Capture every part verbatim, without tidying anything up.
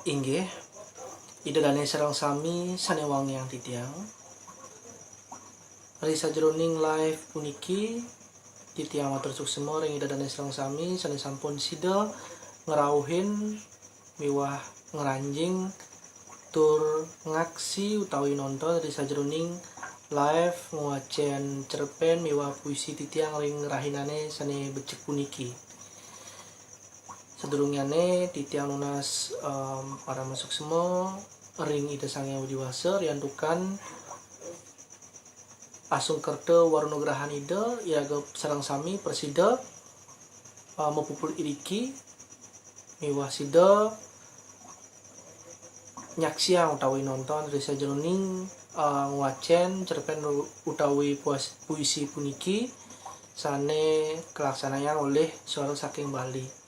Inggih, Ida Dane sareng sami sane wangiang titiang. Ri sajeroning live puniki, titiang matur suksma ring Ida Dane sareng sami sane sampun sida ngrauhin miwah ngranjing tur ngaksi utawi nonton ri sajeroning live ngwacen cerpen miwah puisi titiang ring rahinane sane becik puniki. Sadurungnyane titiang nunas, em, parama suksma ring Ida Sang Hyang Widi Wasa, riantukan asung kerta wara nugrahan Ida, iraga sareng sami prasida, eh, mapupul iriki miwah sida nyaksiang utawi nonton ri sajeroning, eh, ngwacen cerpen u-, utawi puas-, puisi puniki sane kalaksanayang olih Suara Saking Bali.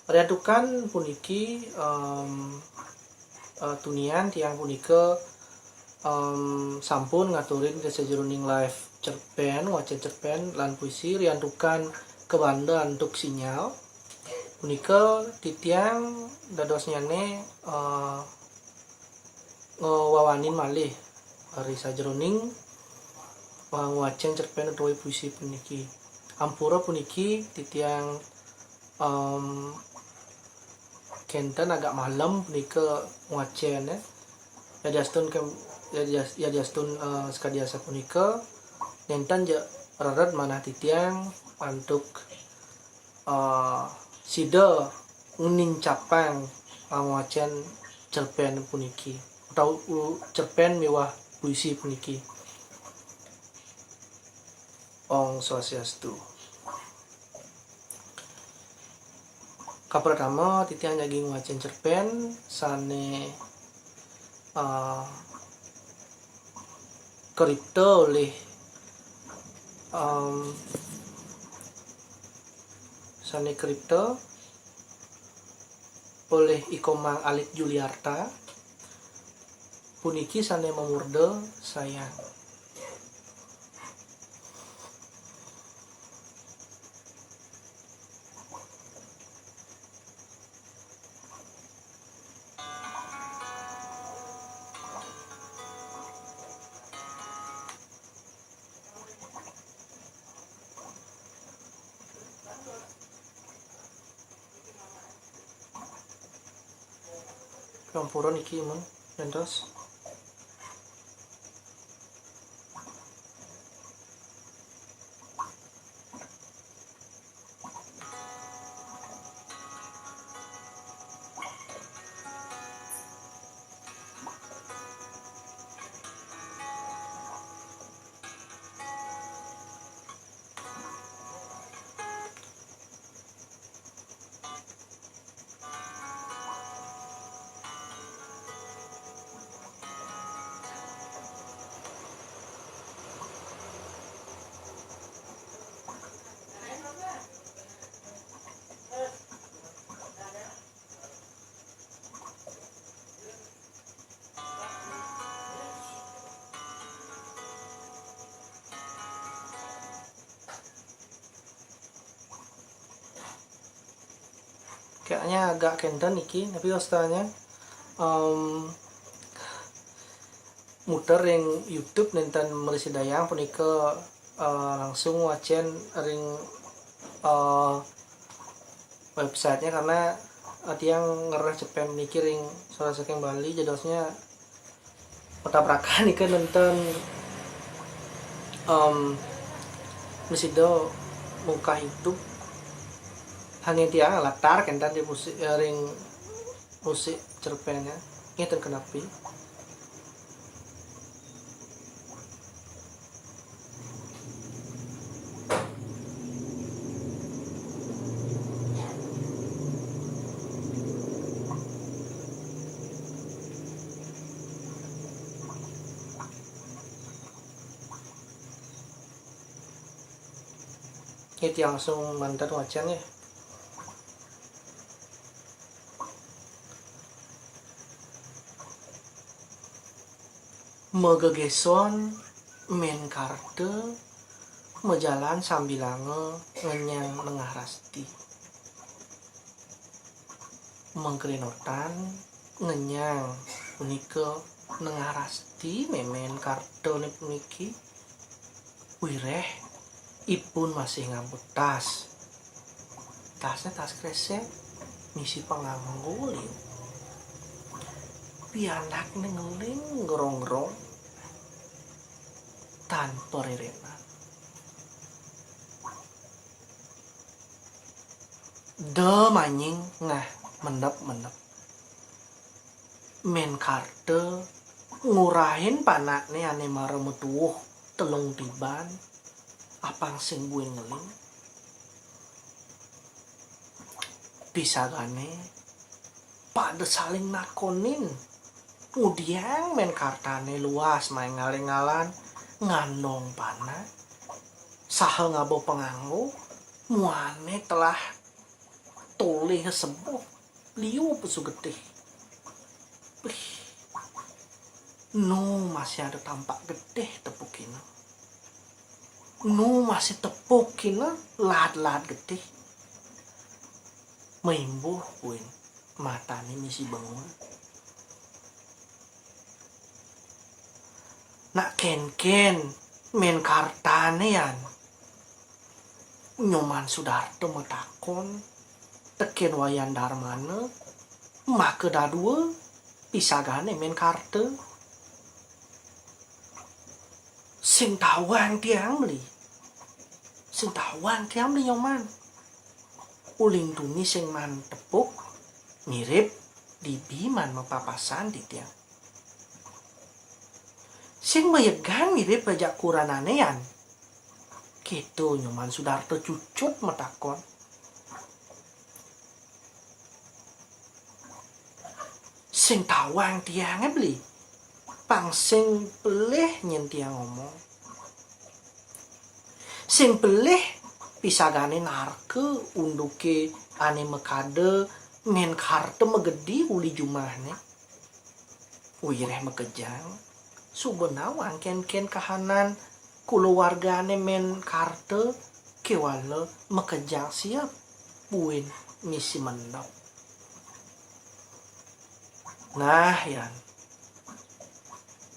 Riantukan puniki, em, eh, tunian tiang punika, em, sampun ngaturin ring sajeroning live cerpen, ngwacen cerpen lan puisi riantukan kabanda antuk sinyal. Punika titiang dadosnyane, eh, ngwawanin malih ri sajeroning, eh, ngwacen cerpen utawi puisi puniki. Ampura puniki titiang, em, kenten agak malem punika ngwacen, eh. Yadiastun kem-, yadias-, yadiastun, eh, sakadi asapunika, nenten ja rered manah titiang antuk, eh, sida ngnincapang, eh, ngwacen cerpen puniki, utawi, u-, cerpen miwah puisi puniki. Om Swastiastu. Kapratama, titiang jagi ngwacen cerpen sane, ah, karipta olih, em, sane karipta olih I Komang Alit Juliarta, puniki sane mamurda Sayang. Ampura niki mun ngentos. Kayaknya agak kenten niki, tapi wastanya, em, muter ring YouTube nenten mrasidayang punika, eh, langsung ngwacen ring, eh, websitenya, karena, eh, tiang ngrereh cerpen niki ring Suara Saking Bali, jadosnya patabrakan nika nenten, em, mrasida mungkah YouTube. Hangin tiang latar kenten di musik, eh, ring musik cerpennya. Ngeten kenapi. Niki tiang langsung manten wacen nggih. Magegeson men karta, majalan sambilanga ngenyang nengah rasti. Mangkrenotan Ngenyang punika nengarasti mémén Kartané puniki. Wiréh ipun masih ngabut tas. Tasné tas krésék, misi panganggo liu. Pianakné ngeling ngerong-ngerong tanpa rérénan. Da manying ngah mendep-mendep. Mén Karta ngurahin panakné ané mara matuuh telung tiban, apang sing buin ngeling. Pisagané pada saling nakonin. Ngudiang Mén Kartané luas maéngal éngalan ngandong panak saha ngaba panganggo, muané telah tolih sebuh liu pesu getih. Pih, nu masih ada tampak getih tepukina. Nu masih tepukina laad-laad getih. Maimbuh buin matané misi bengul. Nak kénkén Mén Kartané yan. Nyoman Sudarta matakon tekén Wayan Darmana, maka dadua pisagané Mén Karta. Sing tawang tiang beli. Sing tawang tiang beli Nyoman. Uling tuni sing maan tepuk mirip dibi maan mapapasan titiang. Sing mayegan mirip ajak kurenané yan. Kéto Nyoman Sudarta cucut matakon. Sing tawang tiangé beli. Pang sing pelih nyén tiang ngomong. Sing pelih pisagané narka unduké ané makada Mén Karta magedi uli jumahné. Wiréh makejang, suba nawang kénkén kahanan kulawargané Mén Karta kéwala makejang siap buin misi mendep. Nah, yan.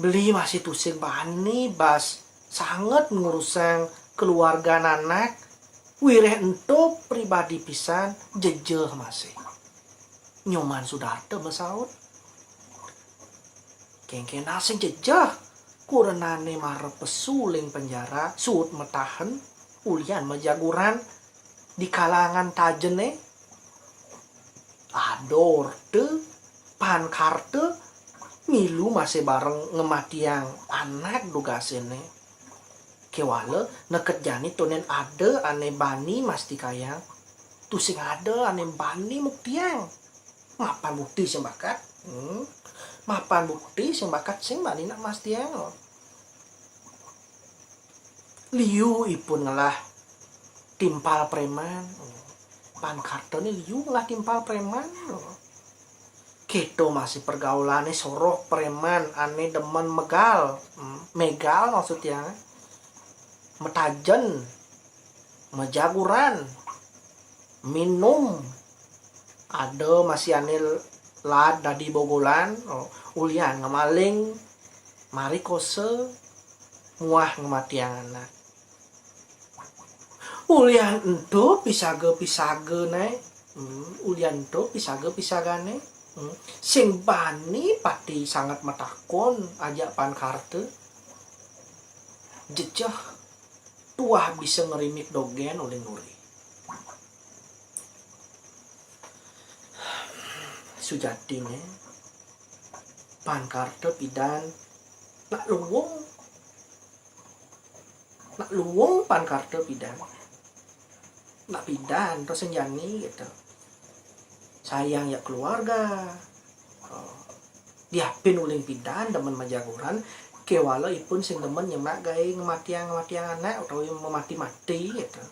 Beli masih tusing bani bas sanget ngurusang keluarga nanak, wiréh ento pribadi pisan jejeh masih. Nyoman Sudarta masaut. Kénkén sing jejeh, kurenané mara pesu uling penjara, suud matahen, ulian majaguran di kalangan tajené. Ada orta, Pan Karta milu masih bareng ngamatiang anak dugasé né. Kéwala neked jani tondén ada ané bani mastikayang, tusing ada ané bani muktiang. Mapan bukti sing bakat? Hmm. Mapan bukti sing bakat sing bani nak mastiang. Liu ipun ngelah timpal préman. Pan Karta né liu ngelah timpal préman. Kéto masih pergaulané soroh préman ané demen megal. Hmm, megal maksud tiang. Metajen, majaguran, minum. Ada masih ané laad dadi bogolan, oh, ulian ngamaling, marikosa, muah ngamatiang anak. Ulian ento pisaga-pisagané, hmm, ulian ento pisaga-pisagané, hmm, sing bani pati sanget matakon ajak Pan Karta. Jejeh tuah bisa ngrimik dogén uling nuri. Sujatiné, Pan Karta pidan nak luung. Nak luung Pan Karta pidan. Nak pidan to sing jani gitu. Sayang ya keluarga. Oh. Diapin uling pidan demen majaguran, kéwala ipun sing demen nyemak gaé ngamatiang-ngamatiang anak utawi mamati-mati gitu.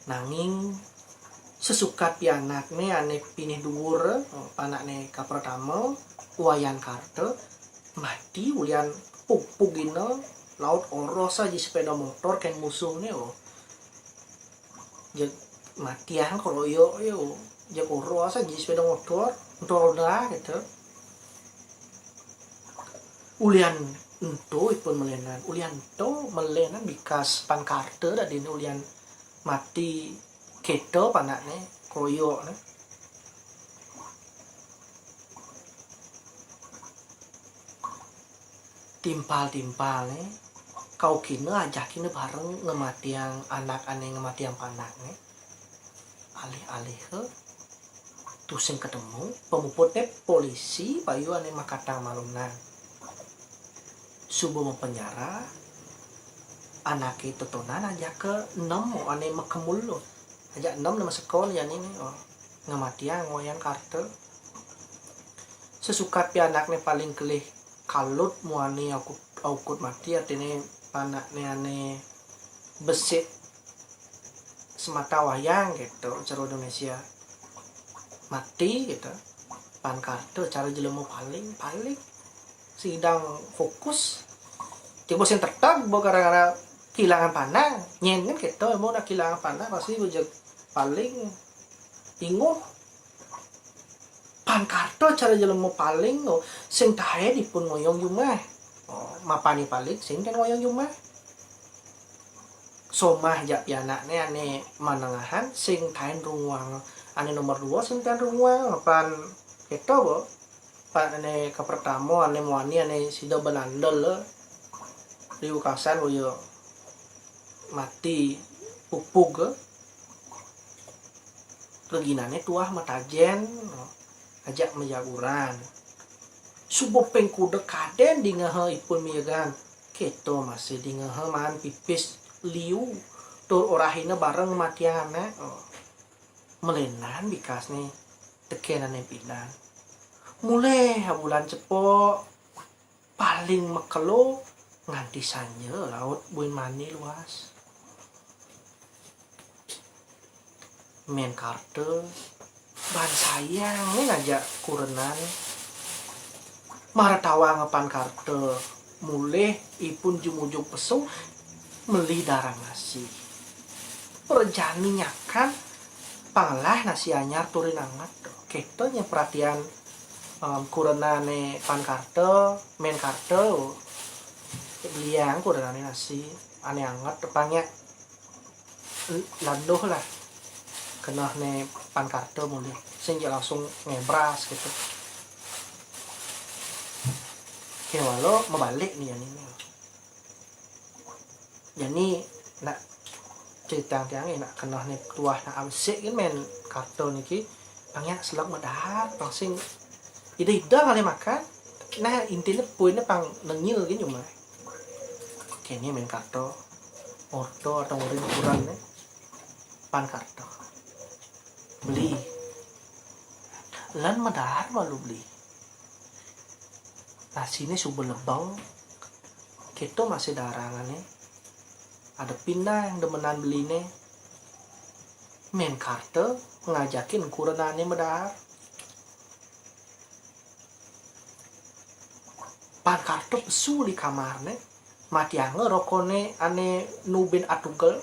Nanging sesukat pianakné ané pinih duur, panakné kapertama, Wayan Karta, mati ulian pugpugina laut oroh saja sepéda motor kén musuhné, oh. Jeg matiang keroyok, yo. Jepuro saja sepeda motor, motor roda gitu. Ulian ento ipun melenan, ulian ento melenan bikas Pan Karta dadine ulian mati keto panakne, koyokne. Timpal-timpalne, kaukina ajakina bareng ngamatiang anak ane ngamatiang panakne. Alih-alih ke tusing ketemu, pamuputne polisi payu ane makatang malunan. Suba mapenjara, anake totonan ajaka enem ane makemul lo. Ajak enem ne masekon jani ne, oh, ngamatiang wayang Karta. Sesukat pianakne paling kelih kalut muani aukut, aukut mati, artine panakne ane besik semata wayang gitu, cara Indonesia. Mati gitu. Pan Karta cara jelema paling, paling sidang fokus. Coba sing tetep gara-gara kehilangan panah, nyen kan gitu, mau udah kehilangan panah pasti bejek paling inguh. Pan Karta cara jelema paling, oh, sing tahe dipun ngoyong jumah. Oh, mapane paling sing tahen ngoyong jumah. Somah jak pianakne ane manengahan, sing tahen runguang. Ane nomor dua sing tahen runguang, pan keto bo. Pan ane kapertama, ane muani, ane sida benandel le. Riwekasan boya mati pupug. Reginane tuah matajen, ajak majaguran. Suba pengkuda kaden dingeha ipun miyagan. Keto masih dingeha maan pipis liu. Tur orahina bareng matiang anak. Oh. Melenan bikasne tekenane pidan. Mulih bulan cepok, paling makelo nganti sanja laut buin mani luas. Men Karta, ban sayang ne ngajak kurenan. Mara tawang Pan Karta mulih ipun jumujug pesu meli darang nasi. Prajani nyakan panglah nasi anyar turin anget. Keto nya perhatian, em, kurenane Pan Karta, Men Karta. Beliang kurenane nasi ane anget, tepang nya landuh lah. Kenehne Pan Karta mulih. Sing ja langsung ngebras gitu. Kewala mabalik ni jani ni. Jani nak cerita tiang ni nak kenehne tuah nak abesik kan Men Karta niki. Pang nya selek medar, pang sing ida-ida ngalih makan. Nah, intine poinne pang nengil ke cuma. Kene Men Karta. Orta atau urin kurang ne. Pan Karta. Beli. Lan medar malu beli. Nasine suba lebeng. Keto masih darangane. Ada pinang demenan beline. Men Karta ngajakin kurenane medar. Pan Karta pesu di kamarne, matianga rokone ane nubin atugel,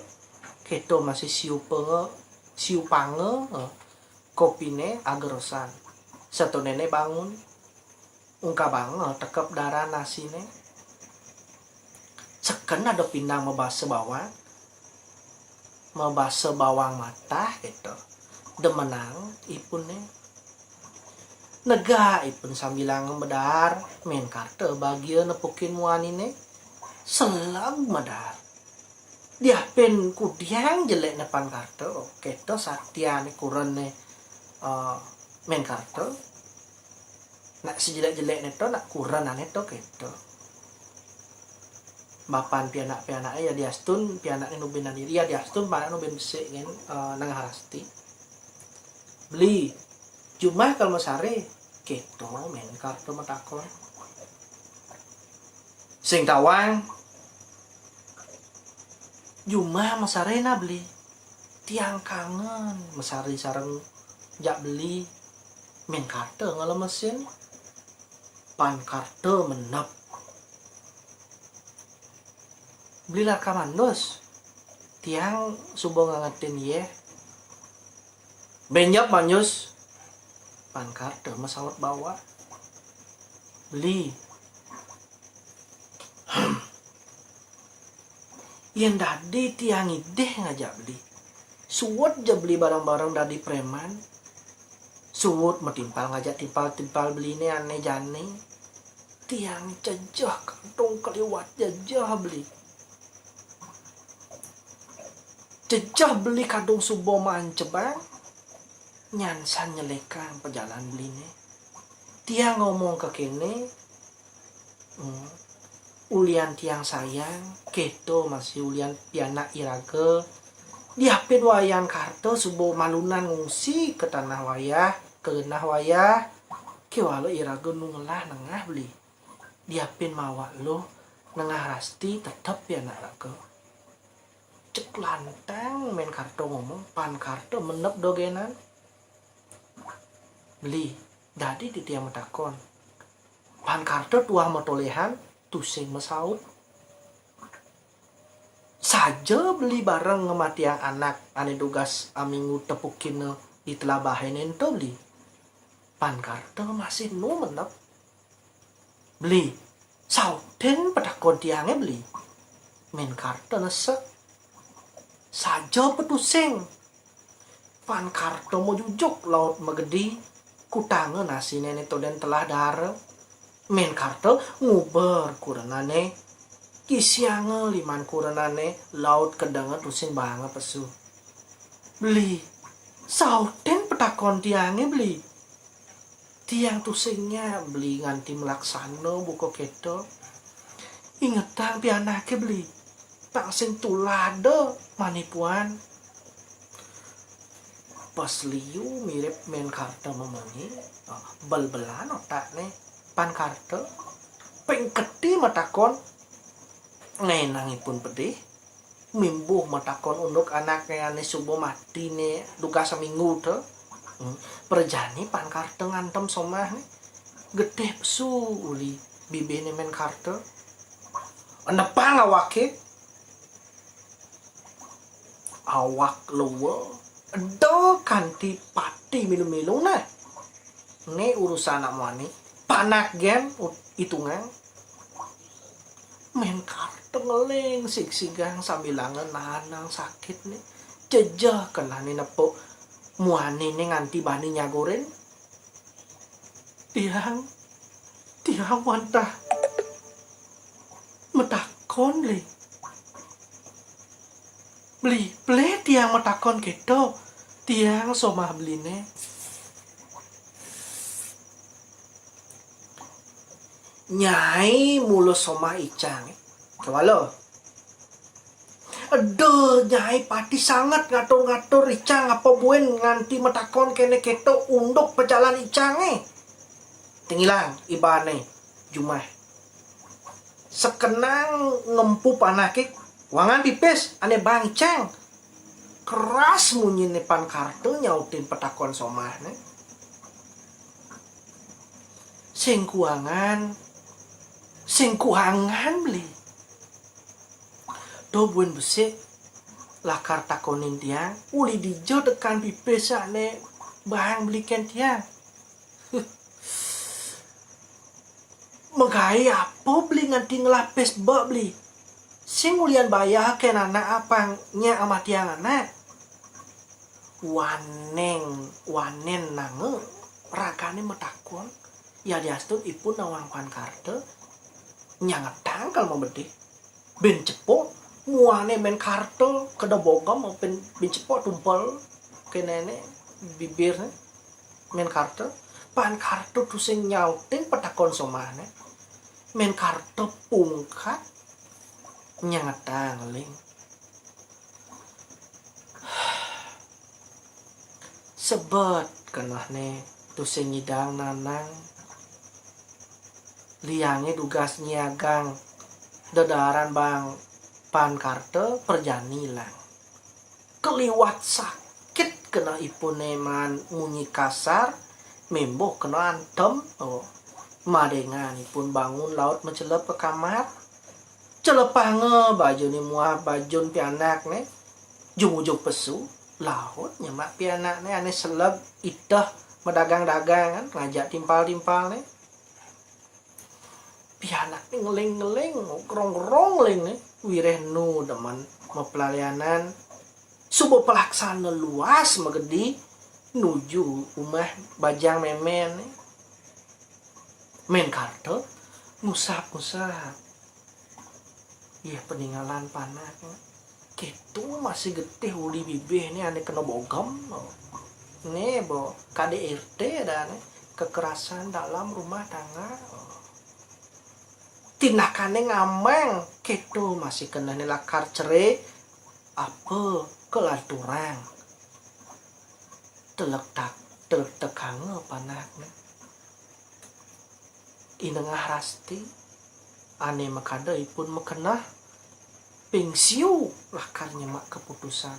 keto masih siupanga, siupanga, eh, kopine agerosan. Satonene bangun, ungkabanga tekep daran nasine. Seken ada pinang mabasa bawang, mabasa bawang matah gitu. Demenang ipune. Nega ipun sambilanga medar, Men Karta bagia nepukin muanine. Seleg medar. Diapin kudiang jelekne Pan Karta, keto satyane kurenne, eh, Men Karta. Nak sejelek-jelekne to, nak kurenane to keto. Bapan pianak-pianake ya diastun, pianakne nubin nandiri ya diastun, panak nubin besik ngen, eh, nengah rasti. Beli, jumah kal masare, keto Men Karta matakon. Sing tawang, jumah masare nah Beli. Tiang kangen masare sareng jak Beli. Men Karta ngelemesin. Pan Karta menep. Beli lakar mandus. Tiang suba ngangetin yeh. Benjep manjus, Pan Karta masaut bawak. Beli. Yén dadi tiang idih ngajak beli. Suud ja beli bareng-bareng dadi préman. Suud matimpal ngajak timpal-timpal beliné ané jani. Tiang jejeh kadung kaliwat jejeh beli. Jejeh beli kadung suba mancebang, nyansan nyelekang pajalan beliné. Tiang ngomong ka kéné, hmm, ulian tiang sayang, kéto masih ulian pianak iraga. Diapin Wayan Karta suba malunan ngungsi ka tanah wayah, ka genah wayah, kéwala iraga nu ngelah nengah beli. Diapin mawak luh nengah rasti tetep pianak raga. Cek lantang Mén Karta ngomong, Pan Karta menep dogenan. Beli, dadi titiang matakon. Pan Karta tuah matoléhan, tusing masaut. Saja beli bareng ngamatiang anak ané dugas aminggu tepukina di telabahé nénto beli. Pan Karta masih nu menep. Beli, sautin patakon tiangé beli. Mén Karta nesek. Saja petusing. Pan Karta majujuk laut magedi, kutanga nasiné né todén telah dara. Mén Karta nguber kurenané, kisianga liman kurenané laut kedenga tusing baanga pesu. Beli, sautin patakon tiangé beli. Tiang tusing nyak beli nganti malaksana buka kéto. Ingetang pianaké beli. Pang sing tulada manipuan. Pas liu mirip Mén Karta mamani, ah, bel-belan otakné Pan Karta. Ping keti matakon, ngenang ipun pedih. Mimbuh matakon unduk anaké ané suba mati né dugas saminggu to. Hmm. Prajani Pan Karta ngantem somahné. Getih pesu uli bibihné Mén Karta. Enepang awaké. Awak lua. Eda kanti pati milu-milu nah. Né urusan anak muani. Panak gén ut-, itungang. Mén Karta ngeling sigsigang sambilanga nahanang sakitné. Jejeh kenehné nepuk muaniné nganti bani nyagurin. Tiang, tiang wantah matakon, Bli. Bli, pelih tiang matakon kéto. Tiang somah beliné. Nyai mula somah icang, kéwala. Aduh, Nyai pati sanget ngatur-ngatur icang apa buin nganti matakon kéné kéto unduk pajalan icangé. Tingilang ibané jumah. Sekenang ngempu panaké, wangan pipis ané baang icang. Keras munyiné Pan Karta nyautin patakon somahné. Sing kuangan, sing kuangan, Bli. To buin besik, lakar takonin tiang, uli dija tekan pipis ané baang belikan tiang. Magaé apa Bli nganti ngelah pis ba, Bli? Sing ulian bayah kén anak apang nyak amatiang anak. Wanén, wanén nanga ragané matakon, yadiastun ipun nawang Pan Karta, nyangetang kal mabedih. Bin cepuk, muané Mén Karta, keda bogem, bin, bin cepuk tumpel, kéné né, bibirné, Mén Karta. Pan Karta tusing nyautin patakon somahné. Mén Karta pungkat, nyangetang ling. Sebet kenehné tusing nyidang nanang. Liangé dugas nyiagang dedaaran baang Pan Karta prajani ilang. Kaliwat sakit keneh ipuné maan munyi kasar, mimbuh kena antem. Oh. Madengan ipun bangun laut macelep ka kamar. Celepanga bajuné muah bajun pianakné. Jumujug pesu, Laut nyemak pianakné ané seleb iteh madagang-dagang kan, ngajak timpal-timpalné. Pianakné ngeling-ngeling, ngerong-ngerong ngeling né. Wiréh nu demen mapelalianan suba pelaksana luas magedi nuju umah bajang méménné. Mén Karta ngusap-ngusap. Yéh, peningalan panak. Kéto masih getih uli bibihné ané kena bogem. Né, bo, K D R T adané, kekerasan dalam rumah tangga. Tindakané ngamang, kéto masih kenehné lakar cerai, apa kelanturang. Telektak, telektekanga panakné. I Nengah Rasti, ané makada ipun makeneh, ping siu lakar nyemak keputusan.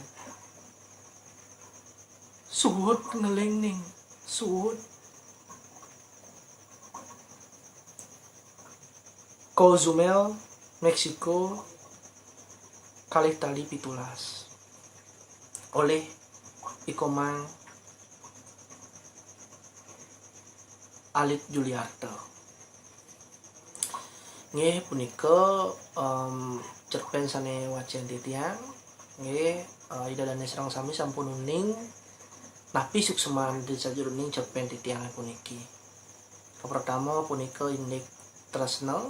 Suud ngeling ning, suud. Cozumel, Meksiko, kalih tali pitulas. Olih I Komang Alit Juliarta. Nggih, punika, em, cerpén sané wacén titiang. Nggih, eh, Ida dané sareng sami sampun uning napi suksman di sajeroning cerpén titiang puniki. Kapertama punika indik tresna,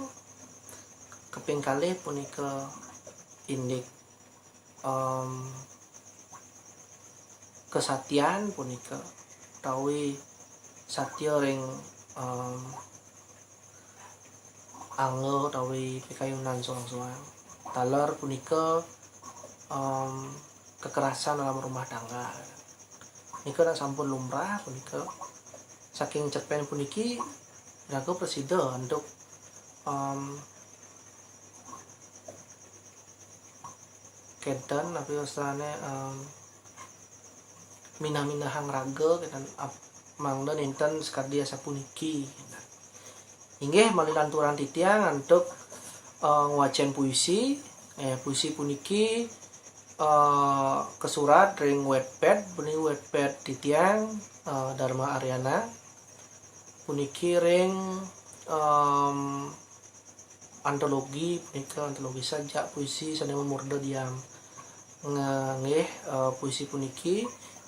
kaping kalih punika indik, em, kesatian punika, utawi satia ring, em, angga utawi pikayunan soang-soang. Taler punika, em, kekerasan dalam rumah tangga. Nika nak sampun lumrah punika. Saking cerpén puniki, raga prasida antuk, em, kénten, napi wastané, em, minah-minahang raga kénten, ap-, mangda nénten sakadi asapuniki. Inggih malih lanturang titiang antuk, eh, ngwacén puisi, eh, puisi puniki, eh, kasurat ring Wattpad, puniki Wattpad titiang, eh, Dharma Aryana. Puniki ring, em, antologi punika, antologi sajak puisi sané mamurda Diam. Nga-, nggih, eh, puisi puniki